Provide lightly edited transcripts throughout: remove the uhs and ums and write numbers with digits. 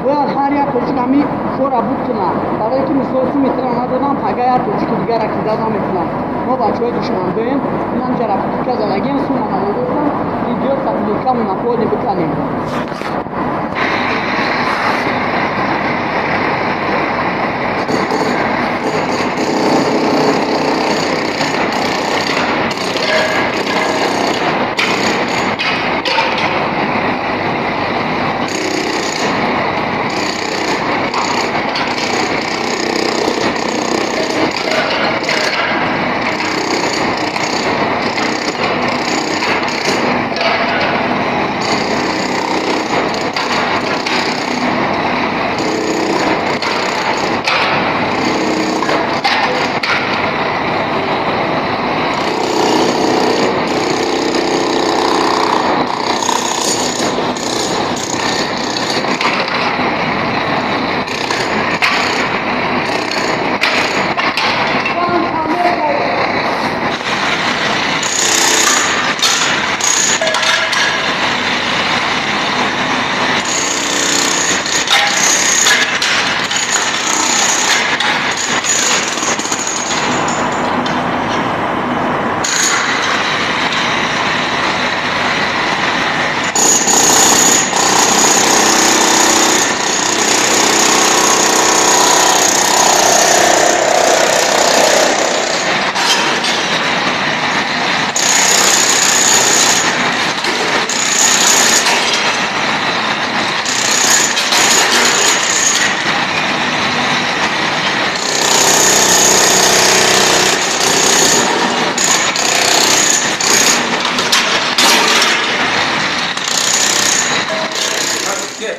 Бояд ҳар як тоҷик ҳамин кора бикунад. Барое ки мисол суми тира надодам, пага як тоҷики дигара кида намекунам. Мо бачаҳои душанбеем, инам ҷара плитка задагием, сума надодастам, идиотса плиткамона поли биканем.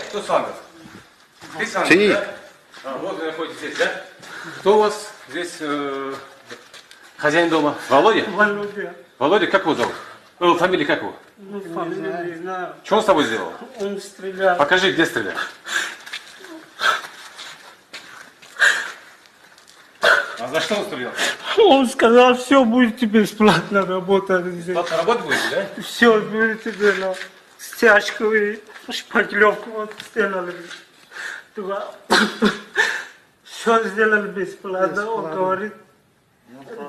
Кто с вами? Ты с вами, да? А, вот вы находитесь здесь, да? Кто у вас здесь хозяин дома? Володя? Володя. Володя, как его зовут? Фамилия как его? Ну, фамилию не знаю. Что он с тобой сделал? Он стрелял. Покажи, где стрелял. А за что он стрелял? Он сказал, все, будете бесплатно работать здесь. Бесплатно работать будете, да? Все, будете, да. Стяжку и шпаклевку вот сделали. Все сделали бесплатно. Он говорит,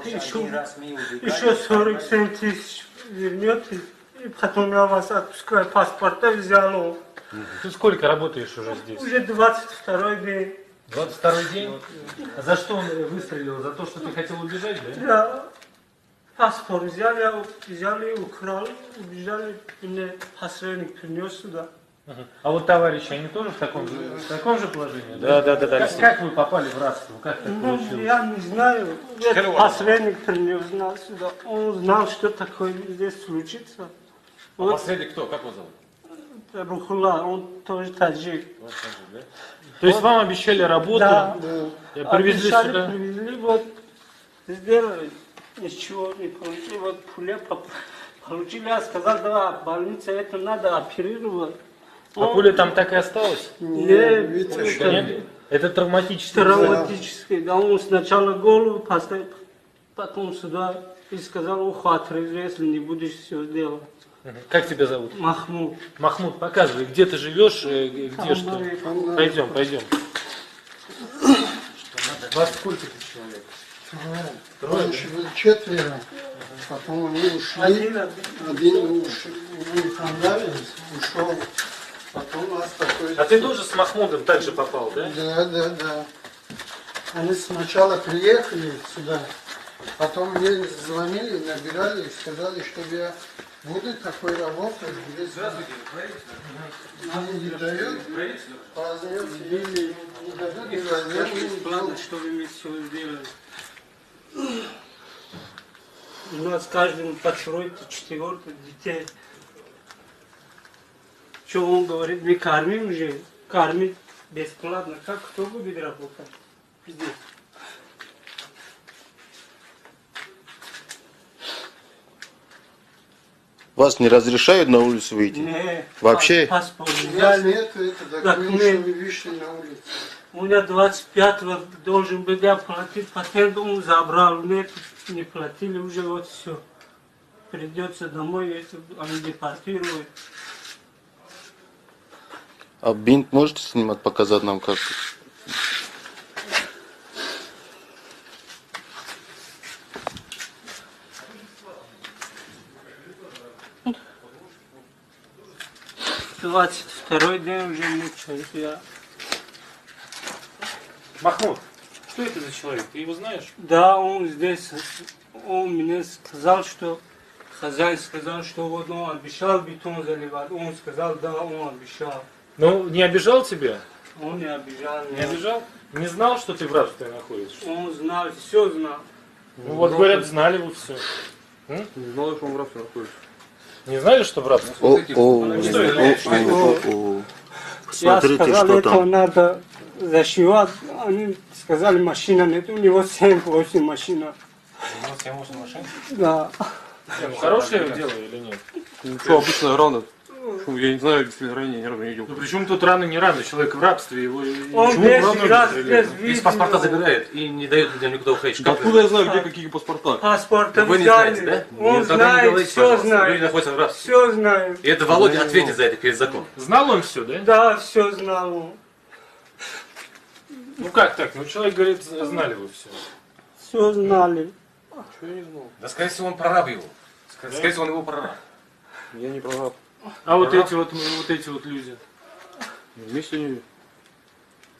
еще 47 тысяч вернете, и потом я вас отпускаю. Паспорта взял он. Ты сколько работаешь уже здесь? Уже 22-й день. 22-й день? А за что он выстрелил? За то, что ты хотел убежать, да? Да. Паспорт взяли, украли, убежали, мне посредник принес сюда. А вот товарищи, они тоже в таком же положении? Да, да, да. Да, как вы попали в рабство? Как так получилось? Я не знаю. Посредник принес нас сюда. Он знал, что такое здесь случится. А вот. Посредник кто? Как его зовут? Рухула, он тоже таджик. Он таджик, да? То есть вам обещали работу? Да. Привезли обещали, сюда? Привезли, вот, сделали. Ничего не получили, вот пуля получили, я сказал, да, больница, это надо оперировать. А пуля там так и осталась? Нет, нет, это травматический. Травматический, да, он сначала голову поставил, потом сюда и сказал, ухо отрежу, если не будешь все делать. Как тебя зовут? Махмуд. Махмуд, показывай, где ты живешь, где что. Пойдем, пойдем. Вас сколько человек? Трое. Раньше было четверо, потом они ушли, один ушел, не понравились, ушел, потом нас такой... А ты тоже с Махмудом также попал, да? Да, да, да. Они сначала приехали сюда, потом мне звонили, набирали и сказали, чтобы я буду такой работать, где мне не дают, возьмете или не дадут, не возьмете. Чтобы мы все сделали. У нас каждому по трое, четверо детей. Что он говорит, мы кормим же, кормить бесплатно. Как кто будет работать здесь? Вас не разрешают на улицу выйти? Нет. Вообще? Паспорт У нас нет этого документа, чтобы вышли на улицу. У меня 25-го должен был я платить патент, он забрал. Нет. Не платили уже, вот все. Придется домой, если они депортируют. А бинт можете снимать, показать нам, как? Двадцать второй день уже мучаюсь я. Махмуд, что это за человек? Ты его знаешь? Да, он здесь, он мне сказал, что хозяин сказал, что вот он обещал бетон заливать. Он сказал, да, он обещал. Ну, не обижал тебя? Он не обижал. Не обижал? Не знал, что ты в рабстве находишься? Он знал, все знал. Ну вот, говорят, знали вот все. Не знал, что он в рабстве находится. Не знали, что в рабстве? Смотрите, я сказал, что это там. Надо зашивать. Они сказали, машина нет. У него 7-8 машина. У него 7-8 машин? Да. Ну, хорошее дело или нет? Ну что, обычная рана. Я не знаю, если ранее ни разу не видел. Ну при чем тут рано, не рано? Человек в рабстве, его... Он 10 раз без Из паспорта забирает и не дает людям никуда уходить. Да откуда я знаю, где какие паспорта? Паспорта вы не знаете, да? Он знает, все знает. Люди находятся в рабстве. Все знает. И это Володя ответит за это перед законом. Знал он все, да? Да, все знал он. Ну как так? Ну человек говорит, знали вы все. Все знали. Чего я не знал? Да скорее всего он прораб его. Скорее всего он его прораб. Я не прораб. А вот эти вот люди. Вместе не.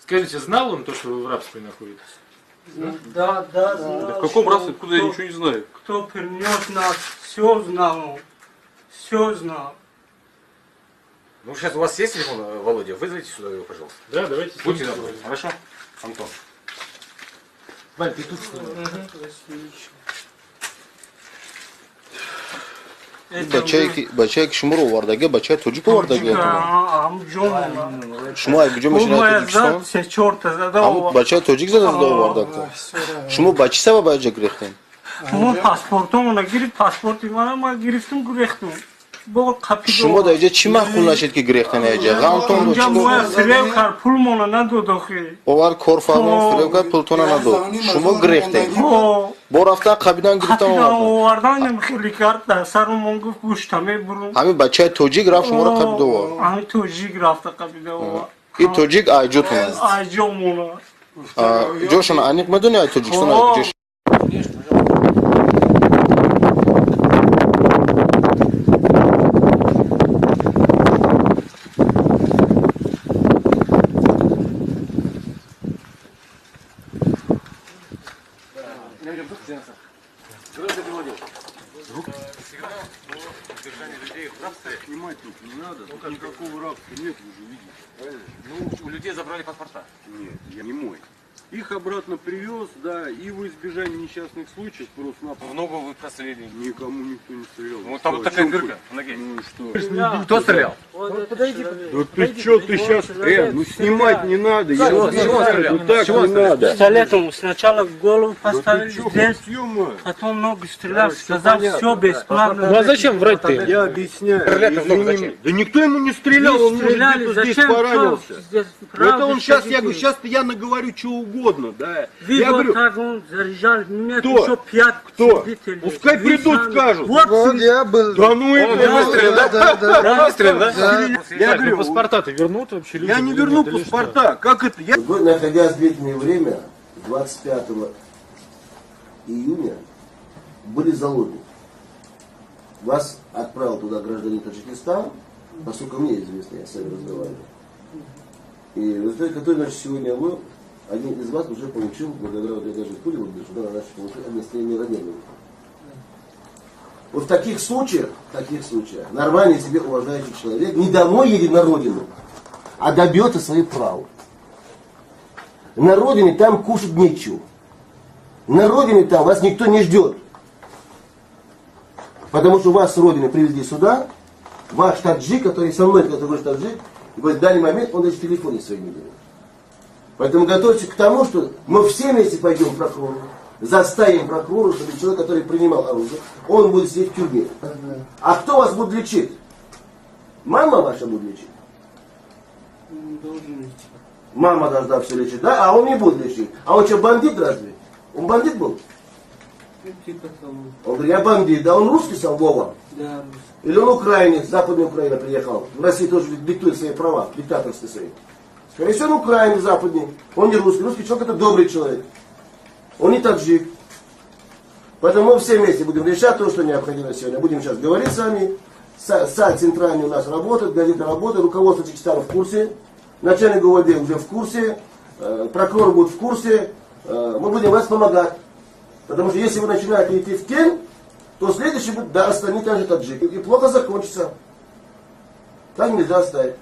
Скажите, знал он то, что вы в рабстве находитесь? Да, да, знал. Да в каком рабстве? Откуда я ничего не знаю? Кто принес нас, все знал он. Все знал. Ну сейчас у вас есть телефон, Володя? Вызовите сюда его, пожалуйста. Да, давайте. Будьте добры. Хорошо? Антон. Валь, ты тут с ним. Бачаи ки шуморо овардаги, бачаи тоҷик овардаги. Шумо ай куҷо мешинед Тоҷикистон? Ҳамун бачаи тоҷик зада зада овардагта. Шумо ба чӣ сабаб аҷа гирехтем? Мо паспортомона гирифт, паспорти мана ма гирифтум гирехтум. Шумо дар иҷа чӣ маъқул нашед ки гирехтен аҷа? Ғамтон бо чӣ фиреб кард, пулмона надод охи. Овар кор фармон фиреб кард, пултона надод. Шумо гирехтен. Бо рафтан қабидан гирифтан овардан хеле кард, дар сарумон гуфт гӯшта мебурум. Ҳамин бачаи тоҷик рафт шуморо қабида овард. Ҳамин тоҷик рафта қабида овард. Ин тоҷик айҷотон аст. Айҷомона. Ҷошона аниқ медонӣ ай Тоҷикистон ай куҷо? Снимать тут не надо, тут никакого рабства нет, вы же видите, правильно? Ну, у людей забрали паспорта. Нет, я не мой. Их обратно привез, да, и в избежание несчастных случаев просто-напросто. В ногу вы прострелили? Никому никто не стрелял. Ну, там вот такая дырка в ноге. Ну и что? Кто стрелял? Вот подойди. Да ты что, ты сейчас... ну снимать не надо. Я Чего стрелял? Ну так не надо. Пистолетом сначала в голову поставили здесь, потом ногу стрелял, сказал, все бесплатно. Ну а зачем врать-то? Я объясняю. Да никто ему не стрелял, он может где-то здесь поранился. Это он сейчас, я говорю, сейчас я наговорю чего угодно, да. Вы я вот говорю, так он заряжал, меня кто? еще 5 Кто? свидетелей. Пускай Вы придут, сами. скажут. Вот я был. Да ну и выстрелил, да? Да. Выстрелил, да? Я говорю, ну паспорта-то вернут вообще люди? Я не верну паспорта. Как это? Я... Вы, находясь в длительное время, 25 июня, были заложники. Вас отправил туда гражданин Таджикистана, насколько мне известно, я с вами разговаривал. И в результате которой, значит, сегодня вы, один из вас уже получил, благодаря вот я даже пулю вот держу, да, значит, получил огнестрельное ранение. Вот в таких случаях, нормальный себе уважающий человек не домой едет на родину, а добьется своих прав. На родине там кушать нечего. На родине там вас никто не ждет. Потому что вас с родины привезли сюда, ваш таджик, который со мной, который ваш таджик, и в данный момент он даже телефон не свой не берет. Поэтому готовьтесь к тому, что мы все вместе пойдем к прокурору, заставим прокурора, чтобы человек, который принимал оружие, он будет сидеть в тюрьме. А кто вас будет лечить? Мама ваша будет лечить? Мама должна все лечить, да? А он не будет лечить. А он что, бандит разве? Он бандит был? Ну, типа того. Он говорит, я бандит. Да, он русский сам, Вова? Да, русский. Или он украинец, Западная Украина приехал. В России тоже диктует свои права, диктаторские свои. Скорее всего, он украинец западный. Он не русский. Русский человек — это добрый человек. Он не таджик. Поэтому мы все вместе будем решать то, что необходимо сегодня. Будем сейчас говорить с вами. Сайт центральный у нас работает, газета работает, руководство Таджикистана в курсе, начальник ГУВД уже в курсе, прокурор будет в курсе. Мы будем вас помогать. Потому что если вы начинаете идти в тень, то следующий будет, да, остальные также таджики. И плохо закончится. Так нельзя оставить.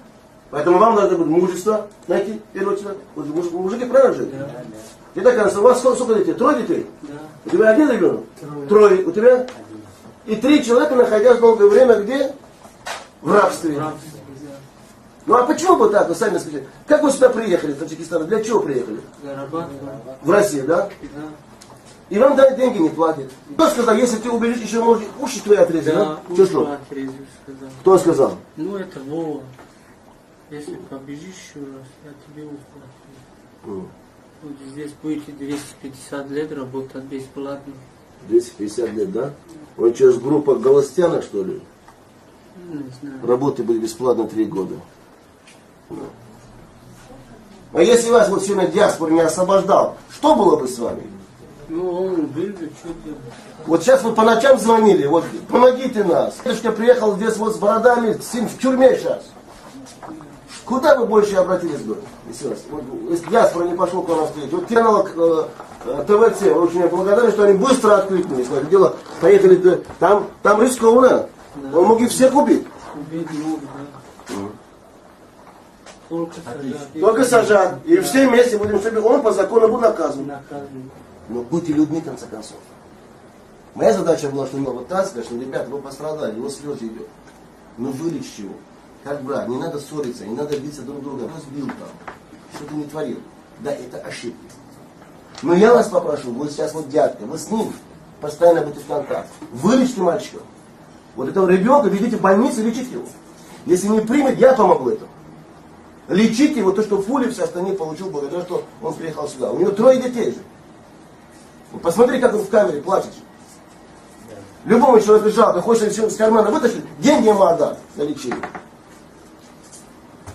Поэтому вам надо будет мужество найти, в первую очередь. Мужики правильно же? Да. И так, у вас сколько детей? Трое детей? Да. У тебя один ребенок? Трое. Трое. У тебя? Один. И 3 человека, находясь долгое время где? В рабстве. В рабстве, да. Ну а почему бы так, вы сами скажите? Как вы сюда приехали, из Таджикистана? Для чего приехали? Зарабатывать. В Россию, да? Да. И вам дали деньги не платят. Кто сказал, если ты убежишь, еще может уши твои отрезать, да? Да, уши что? Отрезать, сказал. Кто сказал? Ну это Вова. Если побежишь еще раз, я тебе ухо отрежу. Вот здесь будете 250 лет работать бесплатно. 250 лет, да? Он через группа Галастяна, что ли? Не знаю. Работы были бесплатно 3 года. А если вас вот сегодня диаспора не освобождал, что было бы с вами? Ну, он убил бы, что делать? Вот сейчас вы по ночам звонили, вот помогите нас. Дедушка приехал здесь вот с бородами, сын в тюрьме сейчас. Куда вы больше обратились бы? Если, вас, вот, если диаспора не пошел к вам навстречу. Вот канал ТВЦ, очень я благодарен, что они быстро откликнулись. Сказали, дело, поехали, там рискованно. Да. Он мог и всех убить. Убить мог, да. Только сажать. Только сажать. И все вместе будем, чтобы он по закону был наказан. Наказан. Но будьте людьми, в конце концов. Моя задача была, что вот так сказать, что, ребята, вы пострадали, его слезы идет. Но вылечь его. Как брат, не надо ссориться, не надо биться друг друга. Кто сбил там, что ты не творил. Да, это ошибки. Но я вас попрошу, вы сейчас вот дядька, вы с ним постоянно будете в контакте. Вылечите мальчика. Вот этого ребенка ведите в больницу, лечите его. Если не примет, я помогу этому. Лечите его, то, что пули все остальные получил, благодаря тому, что он приехал сюда. У него 3 детей же. Вот посмотри, как он в камере плачет. Любому человеку жалко, хочешь все с кармана вытащить, деньги ему отдать на лечение.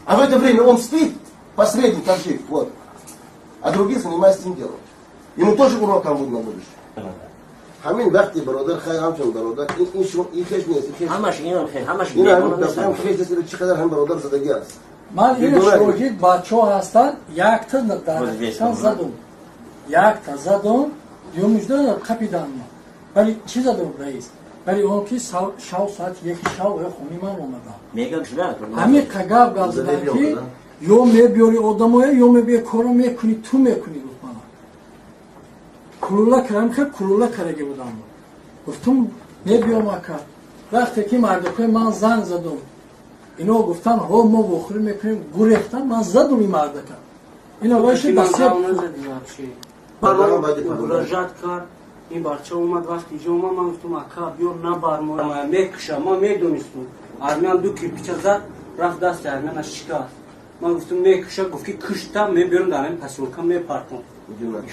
А в это время он спит, последний таджик, вот. А другие занимаются этим делом. Ему тоже уроком будет на будущее. Ҳамин вақти бародар хай ҳамчун бародар ин шумо ин хеш нест, ин хеш. Ҳамаш инам хеш, ҳамаш ин ҳам хеш нест, чӣ қадар ҳам бародар задагӣ аст. Ман ин шогирд бачаҳо ҳастанд, якта дар задум. Якта задум, юмужда қапидан ман. Вале чӣ задум раис? Вале он ки шав соат 1 шав хони ман омадам. Мегам шуда. Ҳамин қагав гап задан ки ё мебиёри одамоя, ё мебиёри коро мекунӣ, ту мекунӣ гуфт мана. Кулула кардам, хел кулула кардаги будам. Гуфтум мебиём ака. Вақте ки мардакои ман занг задум, ино гуфтан ҳо мо вохӯрӣ мекунем, гурехтан, ман задум ин мардака. Ино вайши басе Муроҷиат кард. Ин бача омад, вақти иҷо омад, ман гуфтум ака биёр набар мо мекуша, ман медонистум. Армян 2 кирпича зад, рафт дасти армяна шикаст. Ман гуфтум мекуша, гуфт ки кушта, мебиёрам дар ҳамин посёлка мепартом.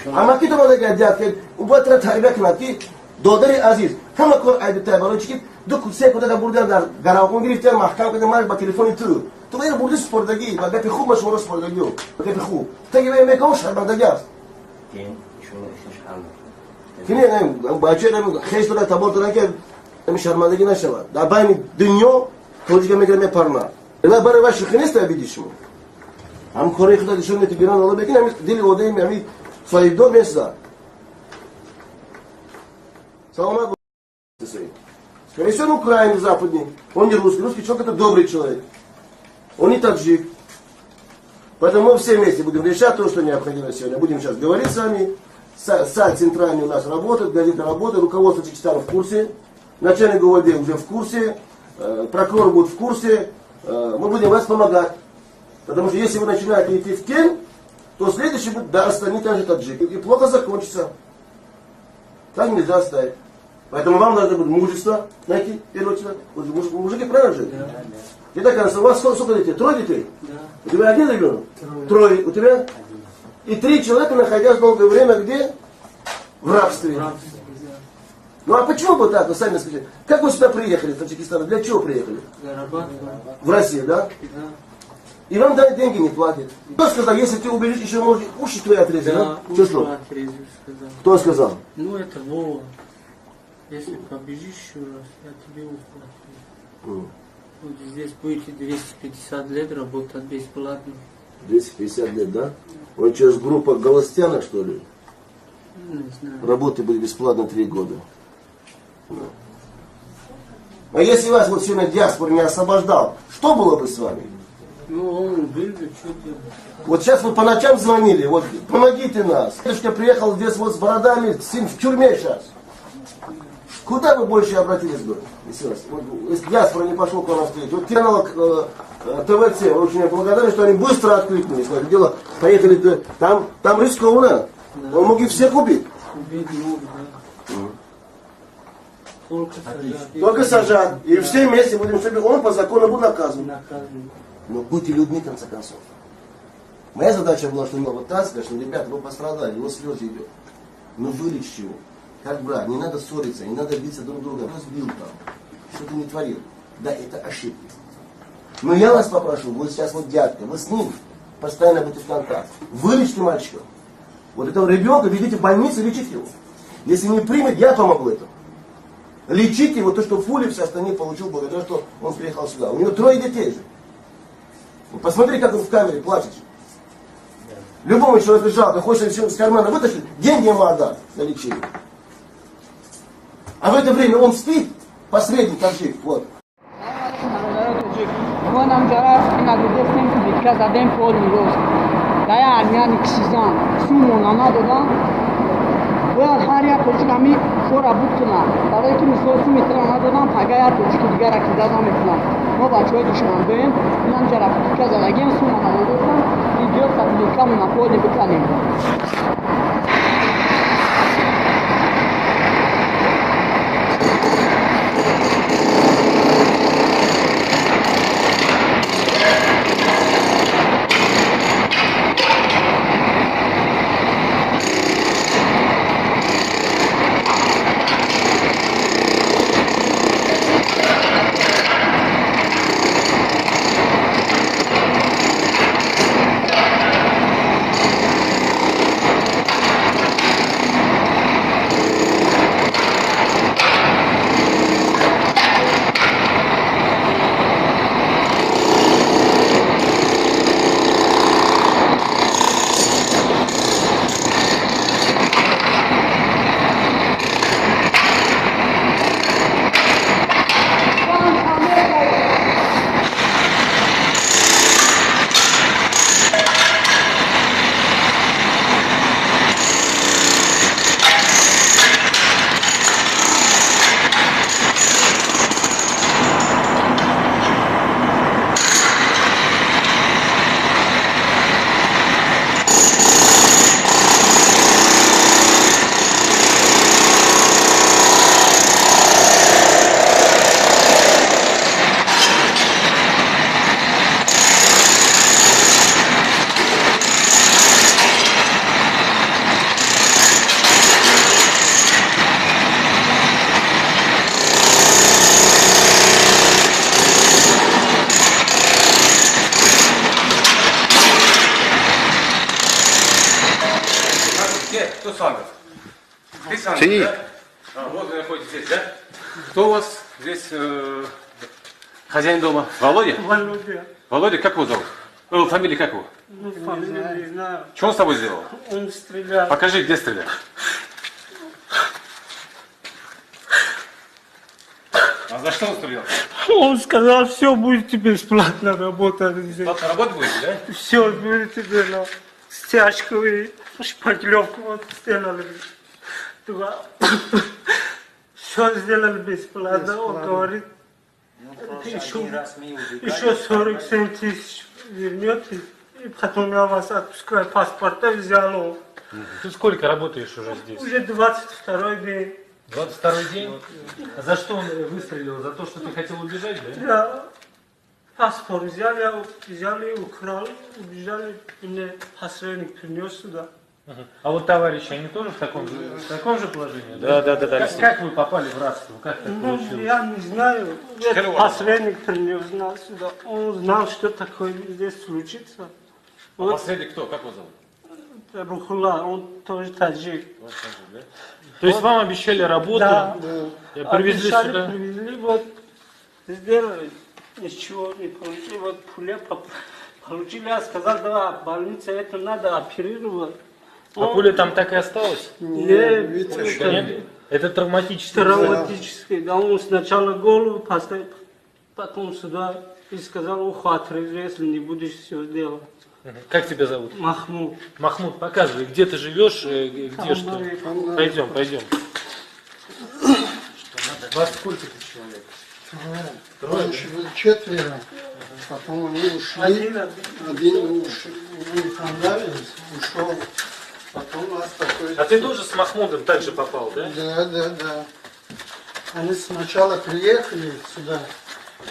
Ҳама ки дода гардиад, ки ӯ бояд тра тарбия кунад, ки додари азиз, ҳама кор айби тай, барои чӣ ки 2-3 кӯдака бурдан дар гаравхон гирифтан, маҳкам кардан, марг ба телефони ту. Ту бояд бурди супордагӣ, ба гапи хуб ма шуморо супордагӣ, ба гапи хуб. Таги вай мекунам шармандагӣ аст. Ки не, бача хеш дора, табор дора, ки ҳамин шармандагӣ нашавад. Дар байни дунё тоҷика мегирад, мепарнад. Вай барои вай шӯхӣ нест, обиди шумо. Ҳам кори худо нишон медиҳад, гирон Аллоҳ мекунад, ҳамин дили одами ҳамин соҳибдор месӯзад. Саломат бошед. Скорее всего, он украинец западный, он не русский. Русский человек — это добрый человек. Он не таджик. Поэтому мы все вместе будем решать то, что необходимо сегодня. Будем сейчас говорить с вами. Сайт центральный у нас работает, газета работает, руководство Таджикистана в курсе, начальник ГУВД уже в курсе, прокурор будет в курсе. Мы будем вас помогать. Потому что если вы начинаете идти в тень, то следующий будет, да, остальные также таджики. И плохо закончится. Так нельзя оставить. Поэтому вам надо будет мужество найти, в первую очередь. Мужики правильно же? Да. И так, у вас сколько детей? 3 детей? Да. У тебя один ребенок? Трое. 3. У тебя? Один. И 3 человека, находясь долгое время где? В рабстве. В рабстве, да. Ну а почему бы так, вы сами скажите? Как вы сюда приехали, из Таджикистана? Для чего приехали? Зарабатывать. В Россию, да? Да. И вам дали деньги не платят. Кто сказал, если ты убежишь, еще может уши твои отрезать, да? Да, Что уши что? отрезать, сказал. Кто сказал? Ну это Вова. Если побежишь еще раз, я тебе ухо отрежу. Вот здесь будете 250 лет работать бесплатно. 250 лет, да? Он через группа Галастяна, что ли? Не знаю. Работы были бесплатно 3 года. Да. А если вас вот сегодня диаспора не освобождал, что было бы с вами? Ну, он убил бы, что делать? Вот сейчас вы по ночам звонили, вот помогите нас. Дедушка приехал здесь вот с бородами, сын в тюрьме сейчас. Куда вы больше обратились бы? Если, вас, вот, если диаспора не пошел к вам навстречу. Вот канал ТВЦ, очень я благодарен, что они быстро откликнулись. Дело, поехали, там рискованно. Да. Он мог и всех убить. Убить мог, да. Только сажать. Только сажать. И да. Все вместе будем, чтобы он по закону был наказан. Но будьте людьми, в конце концов. Моя задача была, что вот так сказать, что, ребята, вы пострадали, его слезы идет. Но вылечь его. Как брат, не надо ссориться, не надо биться друг друга. Кто сбил там? Что ты не творил? Да, это ошибки. Но я вас попрошу, вы сейчас вот дядька, вы с ним постоянно будете в контакте. Вылечьте мальчика. Вот этого ребенка ведите в больницу, лечите его. Если не примет, я помогу этому. Лечите его, то, что пули все остальные получил, благодаря что он приехал сюда. У него 3 детей же. Посмотри, как он в камере плачет. Любому человеку жалко, хочешь все из кармана вытащить, деньги ему отдать на лечение. А в это время он спит, посредник таджик, вот. Бояд ҳар як тоҷик ҳами кора букунад, барое ки мисол суми тира надодам, пага як тоҷики дигара кида намекунам. Мо бачаҳои душанбеем, инам ҷарафтика задагием, сума надодостам, идиот сапликамона поли биканем. Кто с вами? Ты с вами, да? А, вот вы находитесь здесь, да? Кто у вас здесь хозяин дома? Володя? Володя. Володя, как его зовут? Фамилия как его? Ну, фамилию не знаю. Что он с тобой сделал? Он стрелял. Покажи, где стрелял. А за что он стрелял? Он сказал, все, будете бесплатно работать здесь. Бесплатно работать будете, да? Все, будете, да. Стяжку и шпаклевку вот сделали. Все сделали бесплатно. Он говорит, еще 47 тысяч вернете, и потом я вас отпускаю. Паспорта взял он. Ты сколько работаешь уже здесь? Уже 22-й день. 22-й день? А за что он выстрелил? За то, что ты хотел убежать, да? Да. Паспорт взяли, украли, убежали. Мне посредник принес сюда. А вот товарищи, они тоже в таком же положении? Да, да, да. Как вы попали в рабство? Как так получилось? Я не знаю. Посредник принес нас сюда. Он знал, что такое здесь случится. Вот. Посредник кто? Как его зовут? Рухулла, он тоже таджик. Он таджик, да? То есть вам обещали работу? Да. Привезли обещали, сюда? Привезли, вот сделали. Ничего не получили. Вот пуля получили, я сказал, да, больница, это надо оперировать. А пуля там так и осталась? Нет, нет. Это травматический. Травматический, да. Он сначала голову поставил, потом сюда и сказал, ухо отрежу, если не будешь все делать. Как тебя зовут? Махмуд. Махмуд, показывай, где ты живешь, где что. Пойдем, пойдем. Вас сколько ты человек? Трое. Раньше было четверо, потом они ушли, один ушел, не понравилось, ушел. Потом нас такой... А ты тоже с Махмудом также попал, да? Да, да, да. Они сначала приехали сюда,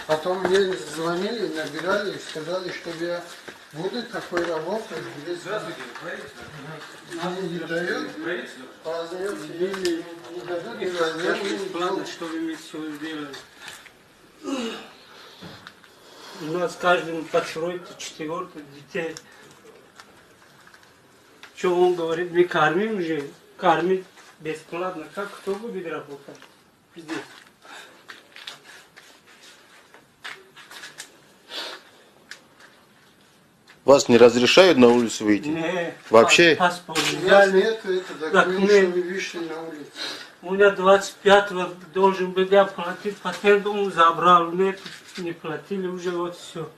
потом мне звонили, набирали и сказали, чтобы я буду такой работать. Здравствуйте, мне не дают, возьмете или не дадут, не возьмете. Планы, чтобы мы все сделали. У нас каждому по трое, четвертое детей. Что он говорит, мы кормим же, кормить бесплатно. Как кто будет работать здесь? Вас не разрешают на улицу выйти? Нет. Вообще? Паспорт. У нас нет этого документа, что вы вышли на улицу. У меня 25-го должен был я платить патент, он забрал. Нет, не платили уже, вот все.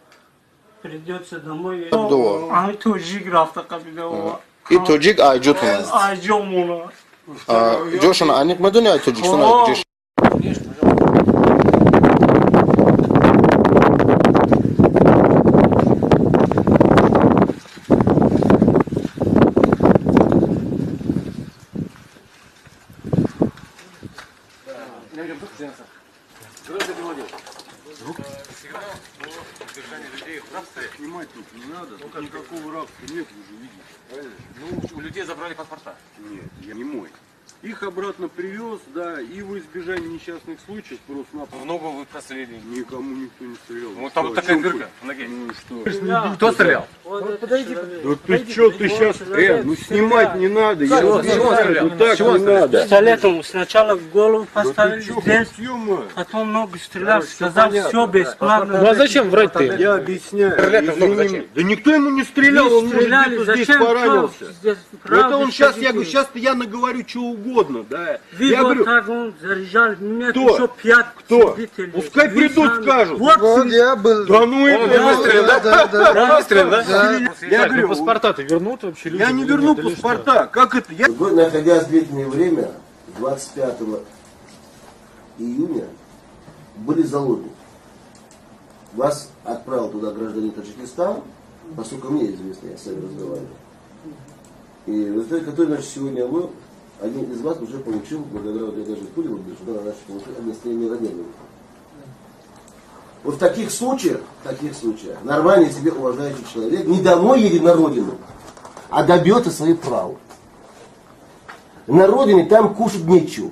Придется домой. А тоҷик рафта қабила. И тоҷик айҷотон. Айҷомона. Ҷошон аниқ медони ай Тоҷикистон ай? Снимать тут не надо, тут никакого рабства нет, вы же видите, правильно? Ну, у людей забрали паспорта. Нет, я не мой. Их обратно привез, да, и в избежание несчастных случаев просто-напросто. В ногу вы прострелили? Никому никто не стрелял. Вот там вот такая дырка в ноге. Ну что? Кто стрелял? Вот подойди. Да ты что, ты сейчас, ну снимать не надо. С чего стрелял? Ну так не надо. Пистолетом сначала в голову поставили здесь, потом ногу стрелял, сказал, все бесплатно. Ну а зачем врать-то? Я объясняю. Да никто ему не стрелял, он может где-то здесь поранился. Это он сейчас, я говорю, сейчас я наговорю что угодно, да. Я говорю, так он заряжал, меня еще 5 Кто? Пускай придут, скажут. Вот я был. Да ну и выстрел, да? Да, выстрел, да? Я говорю, паспорта-то вернут вообще люди? Я не верну паспорта. Как это? Вы, находясь длительное время, 25 июня, были заложники. Вас отправил туда гражданин Таджикистана, поскольку мне известно, я с вами разговаривал. И в результате, который, значит, сегодня вы, один из вас уже получил, благодаря вот я даже пулю, вот, что она получил огнестрельное ранение. Вот в таких случаях, нормальный себе уважающий человек не домой едет на родину, а добьется своих прав. На родине там кушать нечего.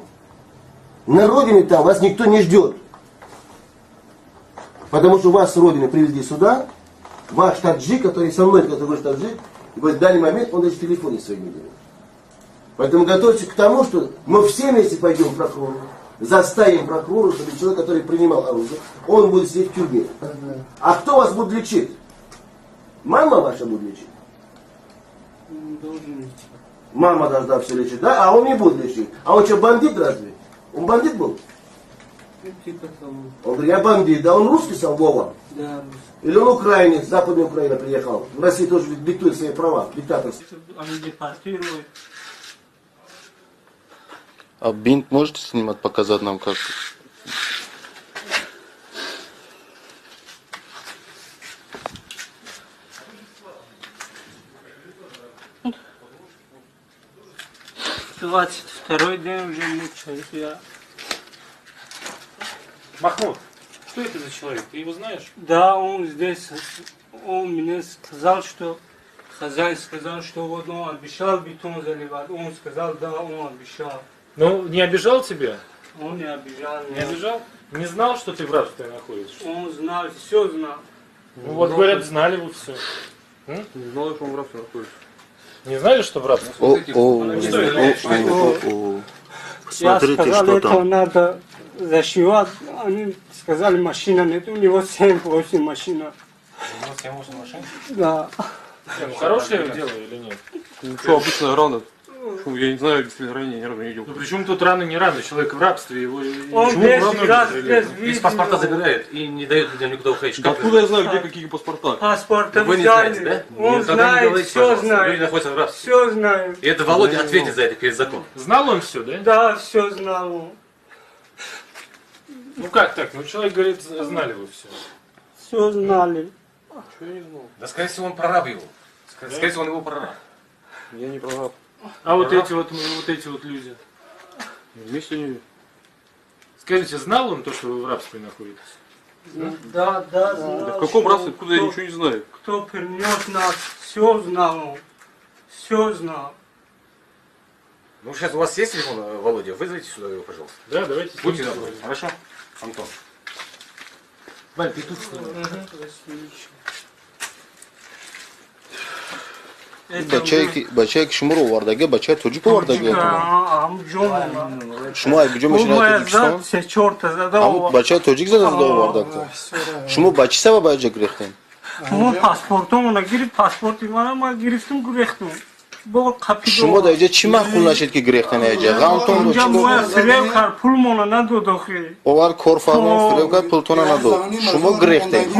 На родине там вас никто не ждет. Потому что вас с родины привезли сюда, ваш таджик, который со мной, который говорит таджик, и в данный момент он даже в телефоне своим не берет. Поэтому готовьтесь к тому, что мы все вместе пойдем к прокурору, заставим прокурора, чтобы человек, который принимал оружие, он будет сидеть в тюрьме. А кто вас будет лечить? Мама ваша будет лечить? Должен лечить. Мама должна все лечить, да? А он не будет лечить. А он что, бандит разве? Он бандит был? Типа того. Он говорит, я бандит. Да он русский сам, Вова? Да, русский. Или он украинец, с Западной Украины приехал? В России тоже диктует свои права, диктаторство. Они депортируют. А бинт можете снимать, показать нам как? Двадцать второй день уже мучаюсь я. Махмуд, что это за человек? Ты его знаешь? Да, он здесь, он мне сказал, что Хозяин сказал, что вот он обещал бетон заливать. Он сказал, да, он обещал. Ну, не обижал тебя? Он не обижал. Не обижал? Не знал, что ты в рабстве находишься? Он знал, все знал. Ну, вот говорят, знали вы все. Не знал, что он в рабстве находится. Не знали, что в рабстве? Смотрите, Я сказал, что это там. Надо зашивать. Они сказали, машина нет. У него 7-8 машина. У него 7-8 машин? Да. Ну, хорошее дело или нет? Ну что, обычная рана. Я не знаю, если ранение ни разу не видел. Ну при чем тут рано, не рано? Человек в рабстве, его... Он 10 раз без Из паспорта забирает и не дает людям никуда уходить. Да откуда я знаю, где какие паспорта? Паспорта Вы не взяли. знаете, да? Он знает, все знает. Люди находятся в рабстве. Все знает. И это Володя ответит за это перед законом. Знал он все, да? Да, все знал он. Ну как так? Ну человек говорит, знали вы все. Все знали. Чего я не знал? Да скорее всего он прораб его. Скорее всего он его прораб. Я не прораб. А вот эти вот люди. Вместе не. Скажите, знал он то, что вы в рабстве находитесь? Да, да, знал. Да в каком рабстве? Откуда я ничего не знаю? Кто принес нас, все знал он. Все знал. Ну сейчас у вас есть телефон, Володя? Вызовите сюда его, пожалуйста. Да, давайте. Будьте добры. Хорошо? Антон. Валь, ты тут с ним. Бачае ки шуморо овардаги, бачаи тоҷик овардаги. Шумо ай куҷо мешинаед Тоҷикистон? Ҳамун бачаи тоҷик зада зада овардагта. Шумо ба чӣ сабаб аҷа гирехтем? Мо паспортомона гирифт, паспорти мана ма гирифтум, гурехтум. Шумо дар иҷа чӣ маъқул нашед ки гирехтен аҷа? Ғамтон буд. Фиреб кард, пулмона надод охи. Овар кор фармон фиреб кард, пултона надод. Шумо гирехтен.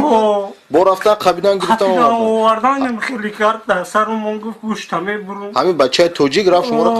Бо рафтан қабидан гирифтан овардан. Овардан хеле кард, дар сарумон гуфт гӯшта мебурум. Ҳамин бачаи тоҷик рафт шуморо